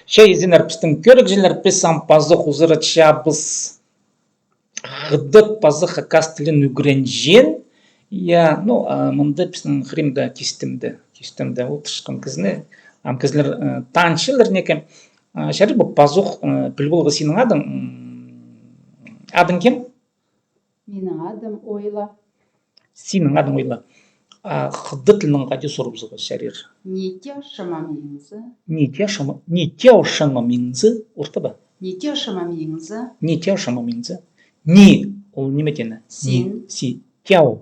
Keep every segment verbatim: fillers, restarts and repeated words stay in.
Че, изеннер, пістің кӧрігҷілер, піс ам пазох узаратчабыс хыдат паза хакас тілін ӱгренҷең. Я, ну, а, мында пістің хыримда кистімде, кистімде олтырчатхан кізіні, ам кізілер, э, танчалар неке. А, чарир ба пазох, э, піліп аларға синің адың, м, адың кем? Минің адым Ойла. Синің адың Ойла. А, хыдат тілінең хайди сурыбызарға чарир? 你叫什么名字? 你叫什么, 你叫什么名字? Орта ба? 你叫什么名字? 你叫什么名字? 你, ол ниме теені? Син. 你, си, 叫.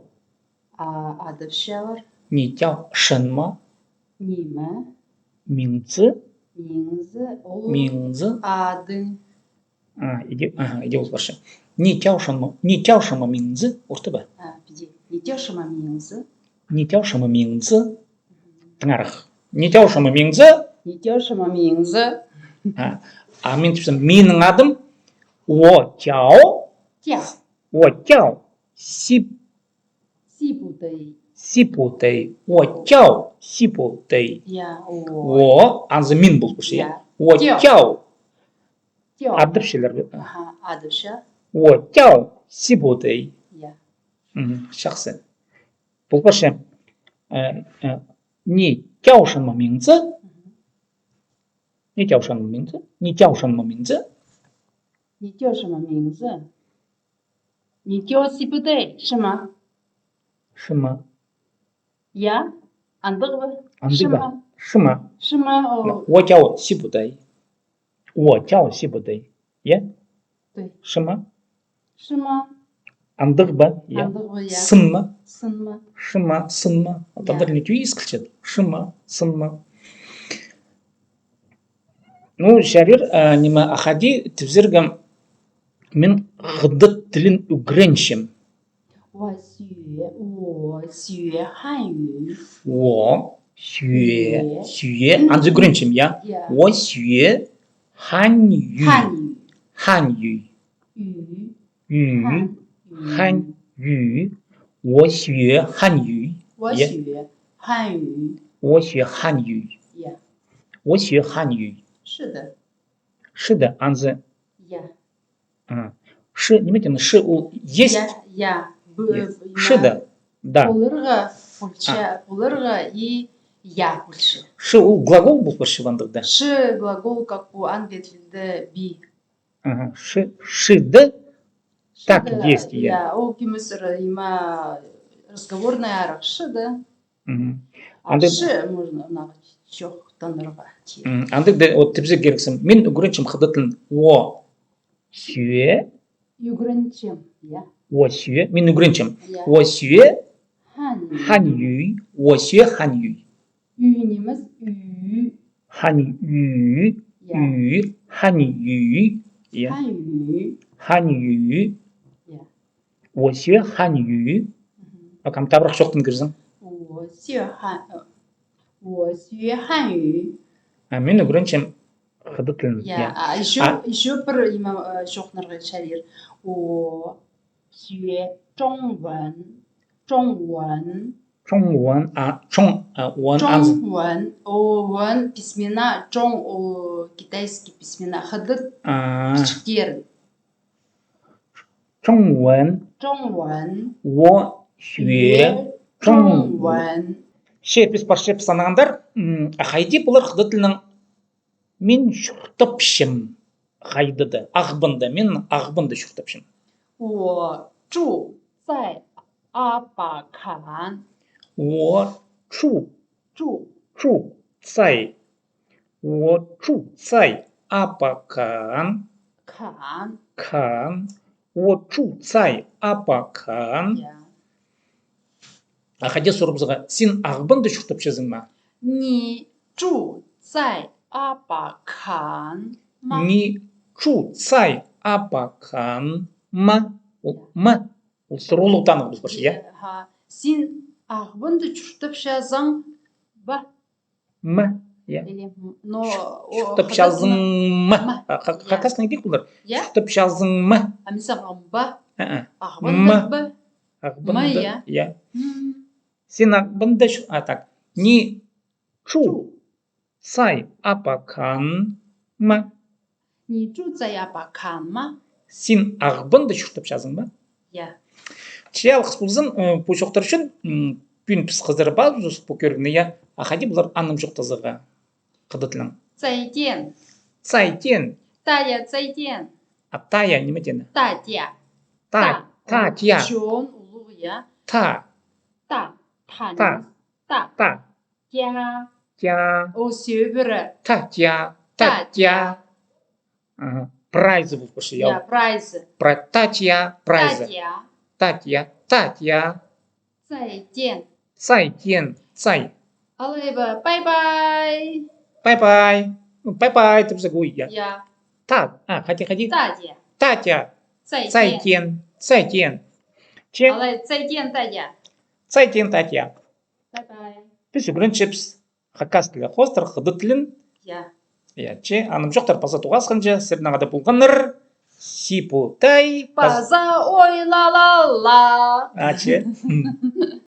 А, адапчалар. 你叫什么? Ниме? 名字? 名字, ол. 名字. Адың. А, иди, аха, иди ол парча. 你叫什么, 你叫什么名字? Орта ба? А, піди. 你叫什么名字? 你叫什么名字? Тыңарах. 你叫什么名字? 你叫什么名字? А, а мин тіпчем, минің адым 我叫. 叫. 我叫 Сип. 西部的. 西部的. 我叫西部的. Я, о. 我, анзы мин полча, я? Я. 我叫. 叫. Адапчалар ба? Аха, адапча. 我叫西部的. Я. Мгм, чахсы. Пол парча. Э, э, 你叫什么名字? Мгм. 你叫什么名字? 你叫什么名字? 你叫什么名字? 你叫西部的, 是吗? 是吗? Я, андағ ба? Андағ ба? 是吗? 是吗? 是吗, о. 我叫西部的. 我叫西部的. Я? 对. 是吗? 是吗? Андағ ба? Я. Андағ ба, я. Сын ма? Сын ма? 是吗, сын ма? Я. Адамдар не тӱс килче. 是吗, сын ма? Ну, чарир, а, ниме, а хайди тіпчезің, мин хыдат тілін ӱгренчем. 我学, 我学汉语. 我学, 学, анзы ӱгренчем, я? Я. 我学汉语. 汉语. 汉语. 语. 语, 汉语. 汉语, 我学汉语. 我学汉语. 我学汉语. Я. 我学汉语. 是的. 是的, анзы. Я. А, 是, ниме теені, 是 ол есть. Я, я. 是的, да. Поларға полча, поларға и я полча. 是 ол глагол пол парча ба андағ даа. 是 глагол, как у англия тілінде be. Ага, 是, 是的, так есть, я. Я, ол кӧмес ниме, разговорный арах, 是的. Мгм. А андағ 是 можно ана чоохтанарға. Мгм. Андағ даа, вот, тіпче кирексің. Мин ӱгренчем хыдат тілін. 我学. Ӱгренчем, я. 我学, мин ӱгренчем. Я. 我学汉语. 汉语, 我学汉语. 语 нимес, 语. 汉语, я. 语, 汉语, я. 汉语. 汉语. Я. 我学汉语. Мгм. А кем табырах чоохтан кирзең? 我学汉, э, 我学汉语. А мин ӱгренчем хыдат тілін. Я, я. А ещё, а, ещё пір ниме, э, чоохтанарға чарир. 我学中文, 中文. 中文, а, 中, а, 文, анзы. 中文, о, 文 письмена, 中, о, китайский письмена, хыдат, а, пічіктерін. 中文. 中文. 我学中文. 学中文. Че, піс парчабыс, анаң андар, м, а хайди полар хыдат тілінең мин чуртапчам хайда-да, Ағбанда, мин Ағбанда чуртапчам. 我住在阿巴坎. 我住, 住, 住在, 我住在阿巴坎. 坎. 坎. 我住在阿巴坎. Я. А хайди сурыбызарға, син Ағбанда чуртапчазың ма? 你住在阿巴坎吗? 你住在阿巴坎吗? Ол ма, ол сурығлығ танығ пол парча, я? Ха, син Ағбанда чуртапчазың ба? Ма, я. Или м, но, о, чуртапчазың ма? Ма. А, ха-, я. Хакастың идік полар. Я? Чуртапчазың ма? А мин сағам ба? А-а. Ағбанда ба? Ағбанда, я. Ма, я. М. Син Ағбанда чу-, а, так. 你住在阿巴坎. Ма. 你住在阿巴坎吗？ Син Ағбанда чуртапчазың ба? Я. Че алғыс ползын, э, пу чоохтар ӱчӱн, м, пӱӱн піс хызырыбаабыс пу кӧрігні, я. А хайди полар анымҷохтазарға хыдат тілінең? 再见. 再见. Тая, 再见. А тая ниме теені? 大家. Та, та, тая. Чон улуғ, я. Та. Та, та, та. Та. Та. Тя. Тя. О, сӧбіре. Та, тя. Та, тя. Ага. Прайзы полып парча, я. Я, прайзы. Пра-, та, тя, прайзы. Та, тя. Та, тя. Та, тя. 再见. 再见. 再. Алай ба, бай-бай. Бай-бай. Ну, бай-бай тіпче, ой, я. Я. Та, а, хайди, хайди. Та, тя. Та, тя. 再见. 再见. 再见. Че? Алай, 再见, та, тя. 再见, та, тя. Бай-бай. Піс ӱгренчебіс хакас тілі хоостыра хыдат тілін. Я. Я, че, анымҷохтар паза тоғасханҷа, сірернең хада полғаннар Сипу Тай паз-, паза ой-ла-ла-ла. А, че? М.